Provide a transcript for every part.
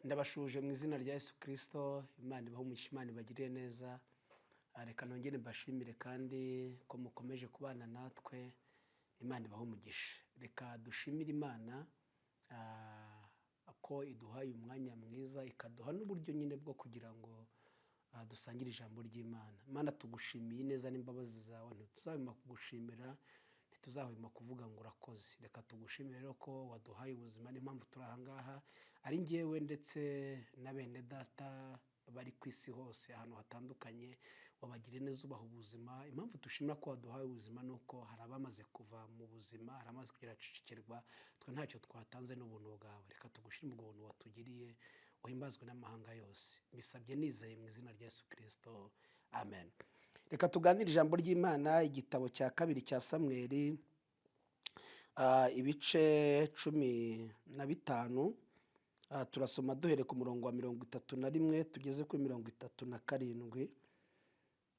Ndabasuhuje mu izina rya Yesu Kirisito. Imana ibahe umugisha, Imana ibagirire neza. Reka nongere mbashimire kandi ko mukomeje kubana natwe. Imana ibahe umugisha. Reka dushimire Imana ko iduhaye umwanya mwiza, ikaduha n'uburyo nyine bwo kugira ngo dusangire ijambo ry'Imana. Imana, tugushimiye ineza n'imbabazi zawe. Ntituzahwema kugushimira, ntituzahwema kuvuga ngo urakoze. Reka tugushimire rero ko waduhaye ubuzima n'impamvu turi aha ngaha, ari ngewe ndetse na bene data bari ku isi hose ahantu hatandukanye. Wabagiriye neza, ubaha ubuzima. Impamvu dushimira ko waduhaye ubuzima ni uko hari abamaze kuva mu buzima, hari abamaze kugera acecekerwa. Twe ntacyo twatanze n'ubuntu bwawe. Reka tugushime ubwo buntu watugiriye, uhimbazwe n'amahanga yose. Mbisabye nizeye mu izina rya Yesu Kirisito, amen. Reka tuganire ijambo ry'Imana, igitabo cya kabiri cya Samweri, ibice 15. Turasoma duhereye ku murongo wa 31 tugeze kuri 37.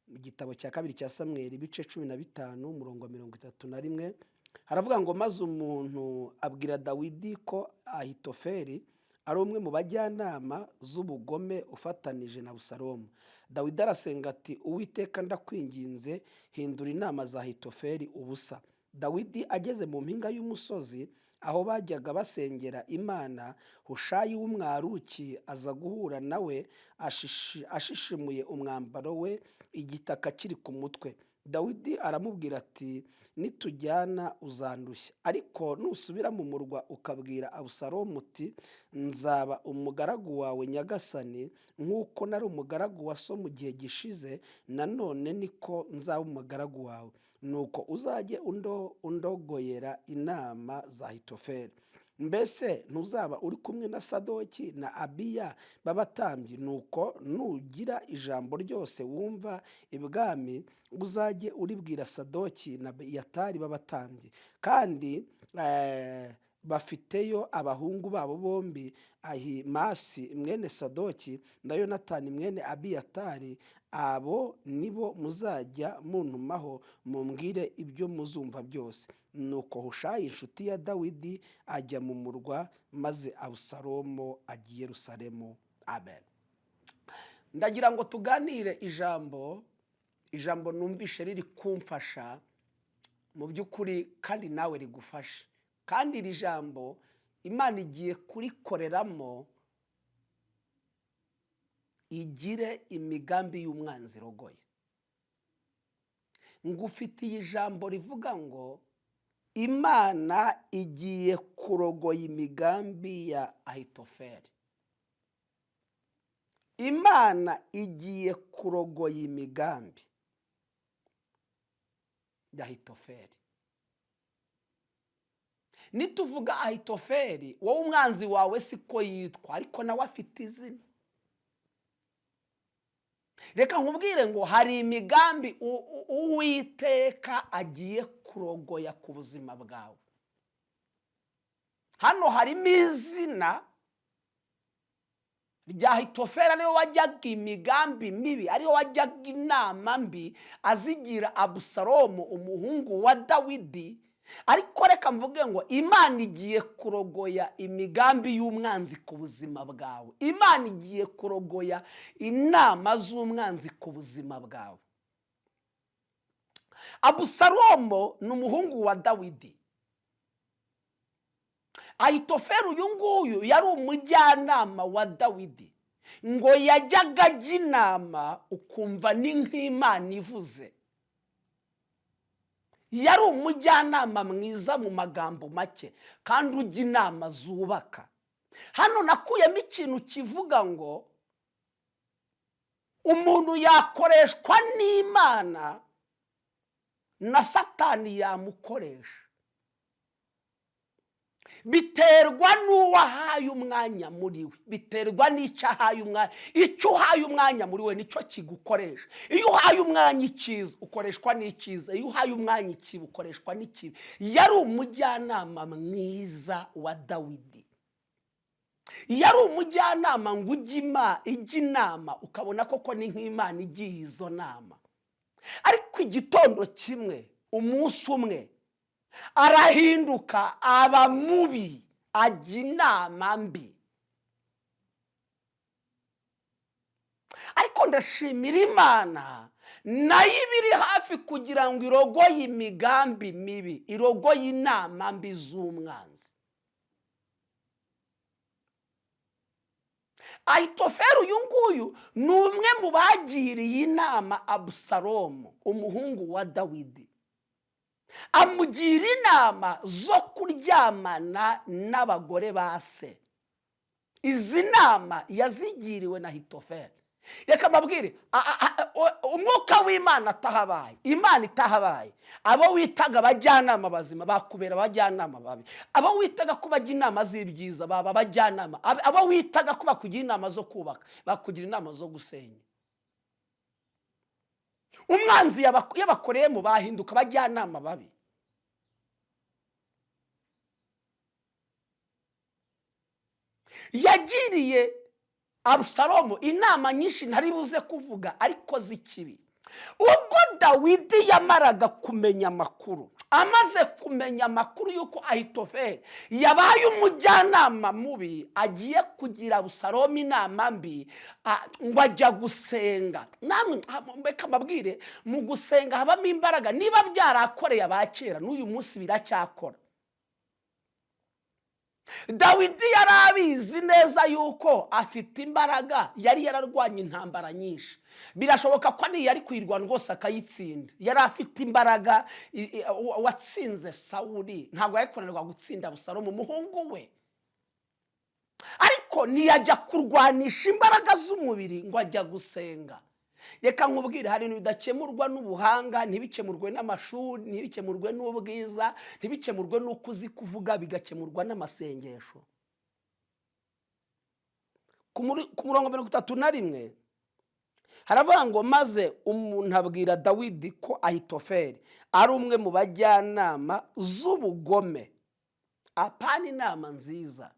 Mu gitabo cya kabiri cya Samweri, ibice 15, umurongo wa 31, haravuga ngo: "Maze umuntu abwira Dawidi ko Ahitofeli ari umwe mu bajyanama z'ubugome ufatanije na Abusalomu. Dawidi arasenga ati: 'Uwiteka, ndakwinginze, hindura inama za Ahitofeli ubusa.' Dawidi ageze mu mpinga y'umusozi aho bajyaga basengera Imana, Hushayi w'Umwaruki aza guhura nawe ashishimuye umwambaro we, igitaka kiri ku mutwe. Dawidi aramubwira ati: 'Nitujyana uzandushya, ariko nusubira mu murwa ukabwira Abusalomu uti: Nzaba umugaragu wawe nyagasani, nk'uko nari umugaragu wa so mu gihe gishize, nanone niko nzaba umugaragu wawe, nuko uzajye undogoyera inama za Ahitofeli. Mbese ntuzaba uri kumwe na Sadoki na Abiya b'abatambyi? Nuko nugira ijambo ryose wumva ibwami, uzajye uribwira Sadoki na Abiyatari b'abatambyi. Kandi bafiteyo abahungu babo bombi, Ahimasi mwene Sadoki na Yonatani mwene Abiyatari. Abo nibo muzajya muntumaho, mumbwire ibyo muzumva byose.' Nuko Hushayi, inshuti ya Dawidi, ajya mu murwa, maze Abusalomo ajya i Yerusalemu. Amen." Ndagira ngo tuganire ijambo numvishe riri kumfasha mu by'ukuri, kandi nawe rigufashe. Kandi iri jambo Imana igiye kurikoreramo igire imigambi y'umwanzi irogoye. Ngufitiye ijambo rivuga ngo Imana igiye kurogoya imigambi ya Ahitofeli. Imana igiye kurogoya imigambi ya Ahitofeli. Nituvuga Ahitofeli, wowe umwanzi wawe siko yitwa, ariko nawe afite izina. Reka nkubwire ngo hari imigambi Uwiteka agiye kurogoya ku buzima bwawe. Hano harimo izina rya Ahitofeli, ariwe wajyaga imigambi mibi, ariwe wajyaga inama mbi azigira Abusalomu umuhungu wa Dawidi. Ariko reka mvuge ngo Imana igiye kurogoya imigambi y'umwanzi ku buzima bwawe. Imana igiye kurogoya inama z'umwanzi ku buzima bwawe. Abusalomo ni umuhungu wa Dawidi. Ahitofeli uyu nguyu yari umujyanama wa Dawidi, ngo yajyaga ajya inama ukumva ni nk'Imana ivuze. Yari umujyanama mwiza mu magambo make, kandi ujya inama zubaka. Hano nakuyemo ikintu kivuga ngo umuntu yakoreshwa n'Imana, na Satani yamukoresha. Biterwa n'uwo ahaye umwanya muri we, biterwa n'icyo ahaye umwanya. Icyo uhaye umwanya muri we nicyo kigukoresha. Iyo uhaye umwanya icyiza, ukoreshwa n'icyiza. Iyo uhaye umwanya ikibi, ukoreshwa n'ikibi. Yari umujyanama mwiza wa Dawidi. Yari umujyanama ngo ujye ijya inama ukabona koko ni nk'Imana igiye izo nama. Ariko igitondo kimwe, umunsi umwe, arahinduka aba mubi, ajya inama mbi. Ariko ndashimira Imana, nayo iba iri hafi kugira ngo irogoye imigambi mibi, irogoye inama mbi z'umwanzi. Ahitofeli uyu nguyu ni umwe mu bagiriye inama Abusalomu, umuhungu wa Dawidi, amugira inama zo kuryamana n'abagore ba se. Izi nama yazigiriwe na Ahitofeli. Reka mbabwire, umwuka w'Imana atahabaye, Imana itahabaye, abo witaga abajyanama bazima bakubera abajyanama babi, abo witaga ko bajya inama z'ibyiza baba abajyanama, abo witaga ko bakugira inama zo kubaka bakugira inama zo gusenya. Umwanzi yabakoreyemo bahinduka abajyanama babi. Yagiriye Abusalomu inama nyinshi ntari buze kuvuga, ariko z'ikibi. Ubwo Dawidi yamaraga kumenya amakuru, amaze kumenya amakuru y'uko Ahitofeli yabaye umujyanama mubi, agiye kugira Abusalomu inama mbi, ngo ajya gusenga. Namwe reka mbabwire, mu gusenga habamo imbaraga. Niba byarakoreye abakera, n'uyu munsi biracyakora. Dawidi yari abizi neza yuko afite imbaraga, yari yararwanye intambara nyinshi. Birashoboka ko niyo yari kuyirwana rwose akayitsinda. Yari afite imbaraga, watsinze Sawuli ntabwo yakorerwa gutsinda Abusalomu umuhungu we. Ariko ntiyajya kurwanisha imbaraga z'umubiri ngo ajya gusenga. Reka nkubwire, hari ibintu bidakemurwa n'ubuhanga, ntibikemurwe n'amashuri, ntibikemurwe n'ubwiza, ntibikemurwe n'uko uzi kuvuga, bigakemurwa n'amasengesho. Ku murongo 31 haravuga ngo maze umuntu abwira Dawidi ko Ahitofeli ari umwe mu bajyanama z'ubugome, apana inama nziza,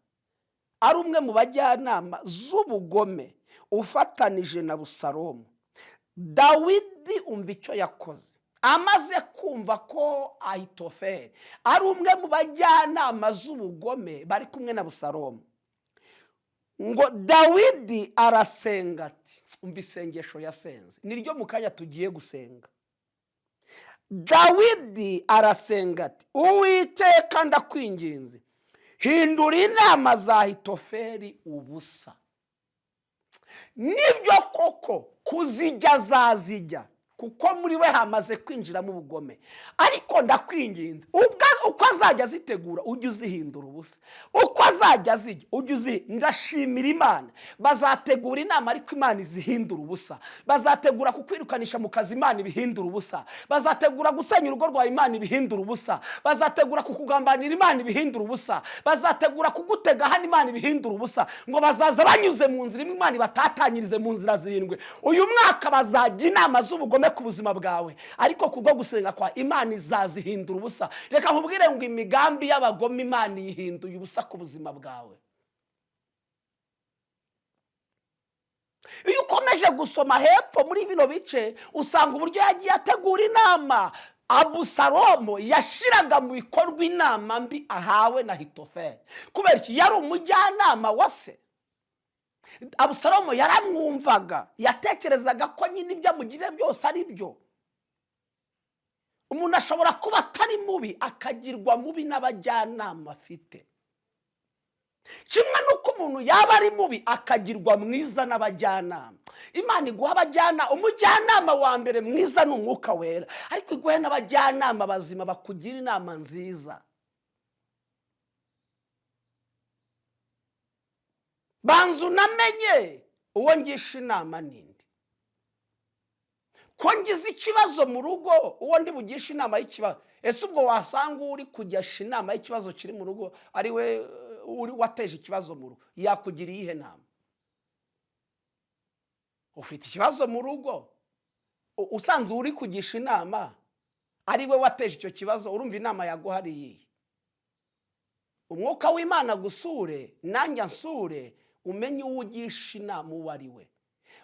ari umwe mu bajyanama z'ubugome ufatanije na Abusalomu. Dawidi umva icyo yakoze. Amaze kumva ko Ahitofeli ari umwe mu bajyanama z'ubugome bari kumwe na Abusalomu, ngo Dawidi arasenga ati, umva isengesho yasenze, niryo mu kanya tugiye gusenga. Dawidi arasenga ati, Uwiteka ndakwinginze, hindura inama za Ahitofeli ubusa. Nibyo koko kuzijya zazijya, kuko muri we hamaze kwinjiramo ubugome, ariko ndakwinginze, uko azajya azitegura ujye uzihindura ubusa, uko azajya azijya ujye uzihindura. Ndashimira Imana, bazategura inama ariko Imana izihindura ubusa. Bazategura kukwirukanisha mu kazi, Imana ibihindura ubusa. Bazategura gusenya urugo rwawe, Imana ibihindura ubusa. Bazategura kukugambanira, Imana ibihindura ubusa. Bazategura kugutega hano, Imana ibihindura ubusa. Ngo bazaza banyuze mu nzira imwe, Imana ibatatanyirize mu nzira zirindwi. Uyu mwaka bazajya inama z'ubugome ku buzima bwawe, ariko kubwo gusenga kwa Imana izazihindura ubusa. Reka nkubwire ngo imigambi y'abagome Imana iyihinduye ubusa ku buzima bwawe. Iyo ukomeje gusoma hepfo muri bino bice, usanga uburyo yagiye ategura inama. Abusalomu yashiraga mu bikorwa inama mbi ahawe na Ahitofeli. Kubera iki? Yari umujyanama wa se. Abusalomu yaramwumvaga, yatekerezaga ko nyine ibyo amugiriye byose ari byo. Umuntu ashobora kuba atari mubi akagirwa mubi n'abajyanama afite, kimwe n'uko umuntu yaba ari mubi akagirwa mwiza n'abajyanama. Imana iguha abajyanama. Umujyanama wa mbere mwiza ni umwuka wera, ariko iguhe n'abajyanama bazima bakugira inama nziza. Banza unamenye uwo ngisha inama ninde. Ko ngize ikibazo mu rugo, uwo ndi bugishe inama y'ikibazo, ese ubwo wasanga uri kugisha inama y'ikibazo kiri mu rugo ari we uri wateje ikibazo mu rugo, yakugira iyihe nama? Ufite ikibazo mu rugo, usanze uri kugisha inama ari we wateje icyo kibazo, urumva inama yaguha ari iyihe? Umwuka w'Imana gusure, nanjye ansure, umenye uwo ugisha inama uwo ari we.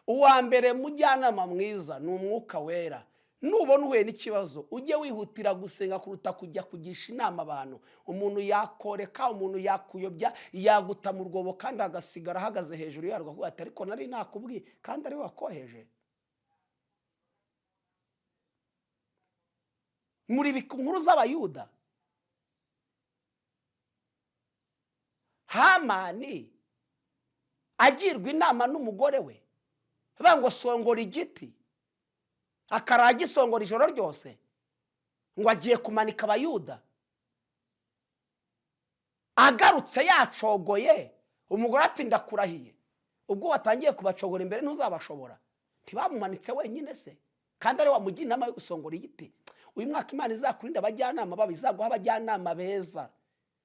Uwa mbere mujyanama mwiza ni umwuka wera. Nubona uhuye n'ikibazo ujye wihutira gusenga kuruta kujya kugisha inama abantu. Umuntu yakoreka, umuntu yakuyobya, yaguta mu rwobo kandi agasigara ahagaze hejuru yarwo avuga ati ariko nari nakubwiye, kandi ari we wakoheje. Muri inkuru z'Abayuda, Hamani agirwa inama n'umugore we ngo songora igiti, akaraye agisongora ijoro ryose ngo agiye kumanika Abayuda. Agarutse yacogoye, umugore ati ndakurahiye, ubwo watangiye kubacogora imbere ntuzabashobora. Ntibamumanitse wenyine se kandi ari wamugira inama yo gusongora igiti? Uyu mwaka Imana izakurinda abajyanama babi, izaguha abajyanama beza.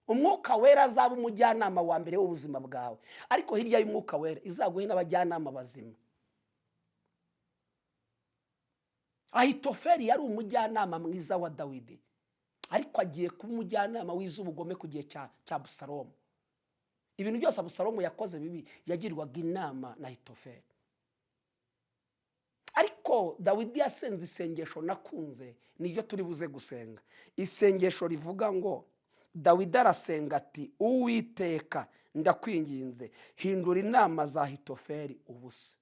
Umwuka Wera azaba umujyanama wa mbere w'ubuzima bwawe, ariko hirya y'Umwuka Wera izaguhe n'abajyanama bazima. Ahitofeli yari umujyanama mwiza wa Dawidi, ariko agiye kuba umujyanama w'iz'ubugome ku gihe cya Abusalomu. Ibintu byose Abusalomu yakoze bibi yagirwaga inama na Ahitofeli. Ariko Dawidi yasenze isengesho nakunze, niryo turi buze gusenga. Isengesho rivuga ngo Dawidi arasenga ati Uwiteka ndakwinginze hindura inama za Ahitofeli ubusa.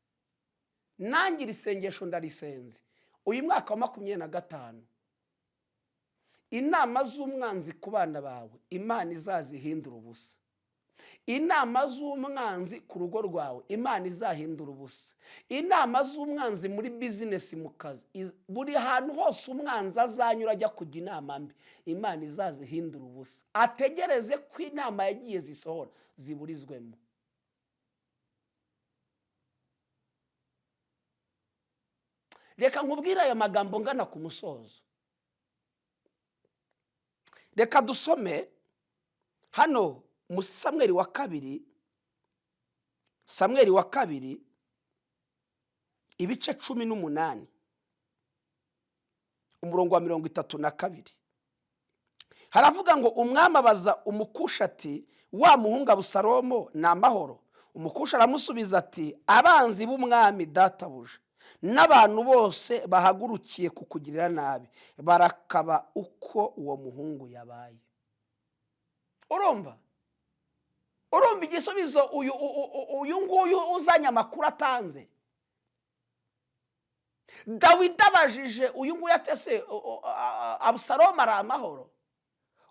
Nanjye iri sengesho ndarisenze uyu mwaka wa 25. Inama z'umwanzi ku bana bawe Imana izazihindura ubusa. Inama z'umwanzi ku rugo rwawe Imana izahindura ubusa. Inama z'umwanzi muri bizinesi, mu kazi, buri hantu hose umwanzi azanyura ajya kujya inama mbi, Imana izazihindura ubusa. Ategereze ko inama yagiye zisohora ziburizwemo. Reka nkubwire aya magambo ngana ku musozo. Reka dusome hano mu Samweli wa kabiri, Samweli wa kabiri ibice 18 umurongo wa 32. Haravuga ngo umwami abaza Umukushi ati wa muhungu Abusalomo ni amahoro? Umukushi aramusubiza ati abanzi b'umwami databuja n'abantu bose bahagurukiye kukugirira nabi barakaba uko uwo muhungu yabaye. Urumva igisubizo uyu nguyu uzanye amakuru atanze. Dawidi abajije uyu nguyu atese Abusalomu ari amahoro?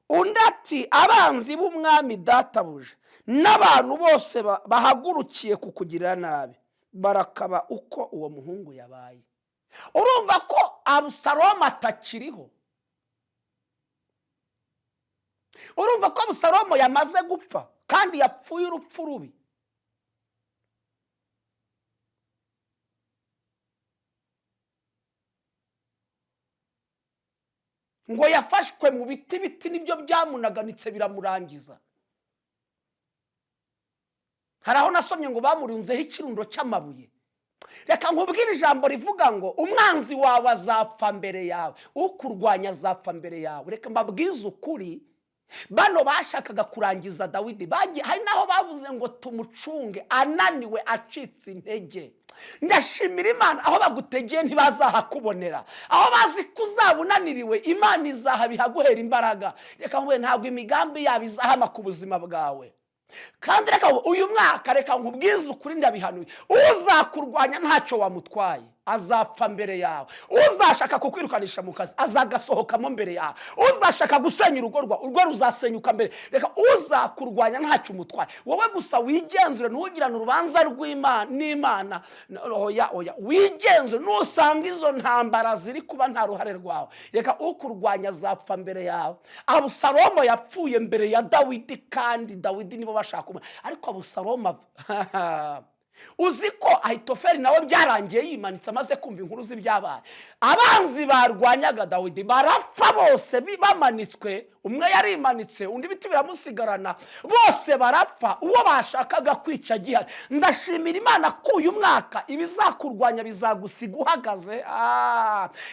Undi ati abanzi b'umwami databuja n'abantu bose bahagurukiye kukugirira nabi barakaba uko uwo muhungu yabaye. Urumva ko Abusalomu atakiriho. Urumva ko Abusalomu yamaze gupfa kandi yapfuye urupfu rubi. Ngo yafashwe mu biti, biti nibyo byamunaganitse biramurangiza. Hari aho nasomye ngo bamurunzeho ikirundo cy'amabuye. Reka nkubwire ijambo rivuga ngo umwanzi wawe azapfa mbere yawe, ukurwanya azapfa mbere yawe. Reka mbabwize ukuri, bano bashakaga kurangiza Dawidi, hari naho bavuze ngo tumucunge ananiwe acitse intege. Ndashimira Imana, aho bagutegeye ntibazahakubonera, aho bazi ko uzaba unaniriwe Imana izahabihaguhera imbaraga. Reka nkubwire, ntabwo imigambi yabo izahama ku buzima bwawe. Kandi reka uyu mwaka, reka nkubwize ukuri, ndabihanuye, uzakurwanya ntacyo wamutwaye azapfa mbere yawe. Uzashaka kukwirukanisha mu kazi azagasohokamo mbere yawe. Uzashaka gusenya urugo rwawe, urwo ruzasenyuka mbere. Reka uzakurwanya ntacyo umutwaye, wowe gusa wigenzure, ntugirane urubanza rw'Imana n'Imana. Oya oya, wigenzure, nusanga izo ntambara ziri kuba nta ruhare rwawe, reka ukurwanya azapfa mbere yawe. Abusalomo yapfuye mbere ya Dawidi, kandi Dawidi nibo bashaka umwe, ariko Abusalomo uzi ko Ahitofeli nawe byarangiye yimanitse amaze kumva inkuru z'ibyabaye. Abanzi barwanyaga Dawidi barapfa bose bamanitswe, umwe yarimanitse undi ibiti biramusigarana, bose barapfa, uwo bashakaga kwica gihari. Ndashimira Imana ko uyu mwaka ibizakurwanya bizagusiga uhagaze,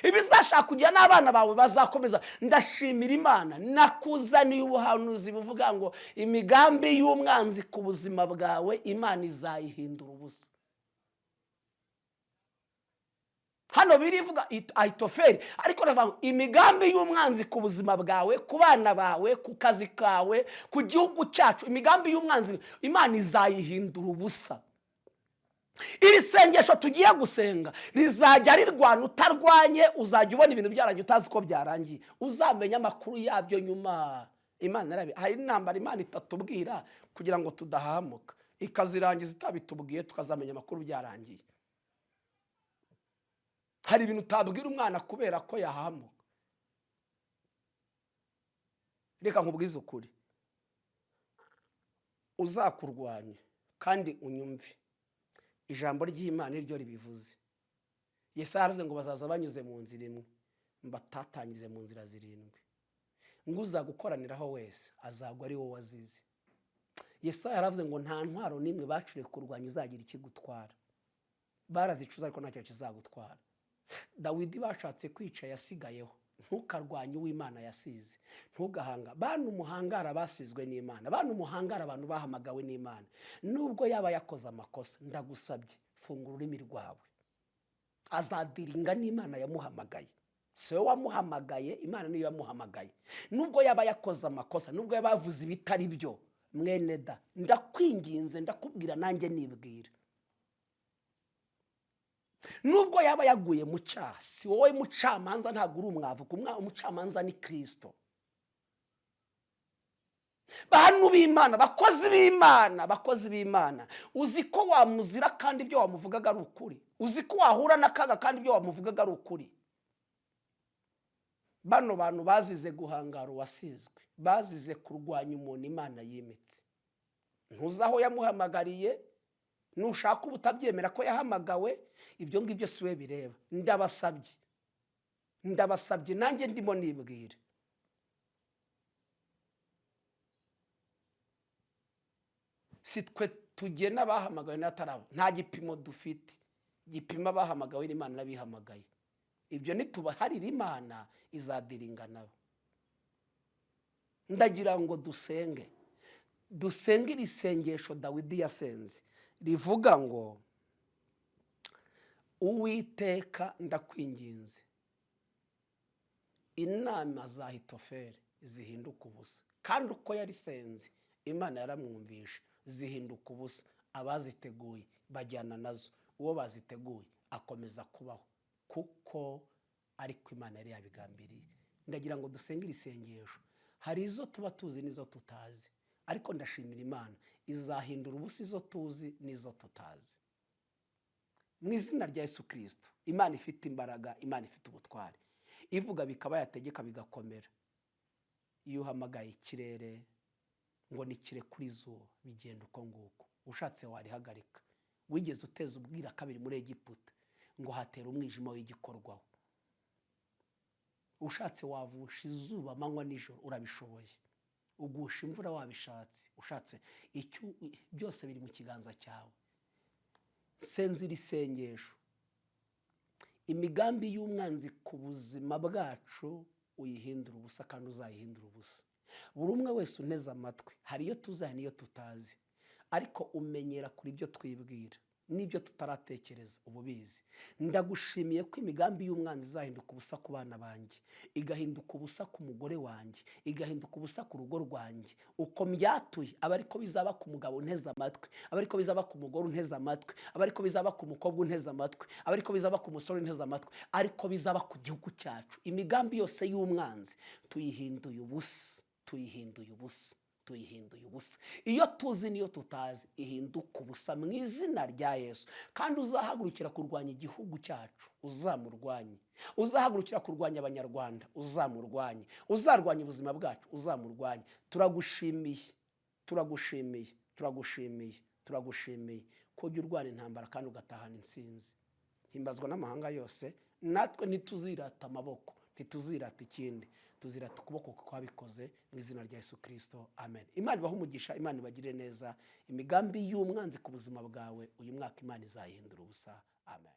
ibizashaka kugira n'abana bawe bazakomeza. Ndashimira Imana nakuzaniye ubuhanuzi buvuga ngo imigambi y'umwanzi ku buzima bwawe Imana izayihindura ubusa. Hano birivuga Ahitofeli, ariko navuga imigambi y'umwanzi ku buzima bwawe, ku bana bawe, ku kazi kawe, ku gihugu cyacu, imigambi y'umwanzi Imana izayihindura ubusa. Iri sengesho tugiye gusenga rizajya rirwana utarwanye. Uzajya ubona ibintu byarangiye utazi ko byarangiye, uzamenya amakuru yabyo nyuma. Imana irabi, hari intambara Imana itatubwira kugira ngo tudahamuka, ikazirangiza itabitubwiye, tukazamenya amakuru byarangiye. Hari ibintu utabwira umwana kubera ko yahamuka. Reka nkubwize ukuri, uzakurwanya kandi unyumve, ijambo ry'Imana niryo ribivuze. Yesu yaravuze ngo bazaza banyuze mu nzira imwe, mbatatanyirize mu nzira zirindwi, ngo uzagukoraniraho wese azagwa ari wowe wazize. Yesu yaravuze ngo nta ntwaro n'imwe bacuriye kurwanya izagira ikigutwara. Barazicuza ariko ntacyo kizagutwara. Dawidi bashatse kwica yasigayeho. Ntukarwanye uw'Imana yasize, ntugahanga bantu umuhangara basizwe n'Imana, bantu umuhangara abantu bahamagawe n'Imana. Nubwo yaba yakoze amakosa, ndagusabye funga ururimi rwawe. Azadiringa n'Imana yamuhamagaye. Si wowe wamuhamagaye, Imana niyo yamuhamagaye. Nubwo yaba yakoze amakosa, nubwo yaba yavuze ibitari byo, mwene da, ndakwinginze, ndakubwira nanjye nibwira, nubwo yaba yaguye mu cyaha, si wowe mucamanza, ntabwo uri umwavuka, umucamanza ni Kirisito. Bantu b'Imana, bakozi b'Imana, bakozi b'Imana, uzi ko wamuzira kandi ibyo wamuvugaga ari ukuri? Uzi ko wahura n'akaga kandi ibyo wamuvugaga ari ukuri? Bano bantu bazize guhangara uwasizwe, bazize kurwanya umuntu Imana yimitse. Ntuzi aho yamuhamagariye. Nushaka uba utabyemera ko yahamagawe, ibyo ngibyo si we bireba. Ndabasabye, ndabasabye, nanjye ndimo nibwira, si twe tugena abahamagawe n'abatarabo. Nta gipimo dufite gipima abahamagawe n'Imana n'abihamagaye. Ibyo nitubaharira Imana izadiringa nabo. Ndagira ngo dusenge, dusenge iri sengesho Dawidi yasenze rivuga ngo: Uwiteka ndakwinginze, inama za Ahitofeli zihinduka ubusa. Kandi uko yarisenze Imana yaramwumvishe, zihinduka ubusa. Abaziteguye bajyana nazo, uwo baziteguye akomeza kubaho kuko ariko Imana yari yabigambiriye. Ndagira ngo dusenge iri sengesho. Hari izo tuba tuzi n'izo tutazi, ariko ndashimira Imana izahindura ubusa izo tuzi n'izo tutazi. Mu izina rya Yesu Kirisito, Imana ifite imbaraga, Imana ifite ubutware, ivuga bikaba, yategeka bigakomera. Iyo uhamagaye ikirere ngo nikirekure izuba, bigenda uko nguko. Ushatse warihagarika. Wigeze uteza ubwira kabiri muri Egiputa ngo hatera umwijima w'igikorwaho. Ushatse wavusha izuba amanywa nijoro, urabishoboye. Ugusha imvura wabishatse, ushatse icyo, byose biri mu kiganza cyawe. Senze iri sengesho, imigambi y'umwanzi ku buzima bwacu uyihindura ubusa, kandi uzayihindura ubusa. Buri umwe wese unteze amatwi, hari iyo tuzi hari n'iyo tutazi, ariko umenyera kuri ibyo twibwira n'ibyo tutaratekereza uba ubizi. Ndagushimiye ko imigambi y'umwanzi izahinduka ubusa ku bana banjye, igahinduka ubusa ku mugore wanjye, igahinduka ubusa ku rugo rwanjye. Uko mbyatuye aba ariko bizaba ku mugabo unteze amatwi, aba ariko bizaba ku mugore unteze amatwi, aba ariko bizaba ku mukobwa unteze amatwi, aba ariko bizaba ku musore unteze amatwi, ariko bizaba ku gihugu cyacu. Imigambi yose y'umwanzi tuyihinduye ubusa, tuyihinduye ubusa, tuyihinduye ubusa. Iyo tuzi n'iyo tutazi ihinduka ubusa mu izina rya Yesu. Kandi uzahagurukira kurwanya igihugu cyacu uzamurwanye, uzahagurukira kurwanya Abanyarwanda uzamurwanye, uzarwanya ubuzima bwacu uzamurwanye. Turagushimiye, turagushimiye, turagushimiye, turagushimiye ko ujya urwana intambara kandi ugatahana intsinzi. Himbazwa n'amahanga yose. Natwe ntituzirata amaboko, ntituzirata ikindi, tuzirata ukuboko kwabikoze mu izina rya Yesu Kirisito, amen. Imana ibahe umugisha, Imana ibagirire neza. Imigambi y'umwanzi ku buzima bwawe uyu mwaka Imana izayihindura ubusa, amen.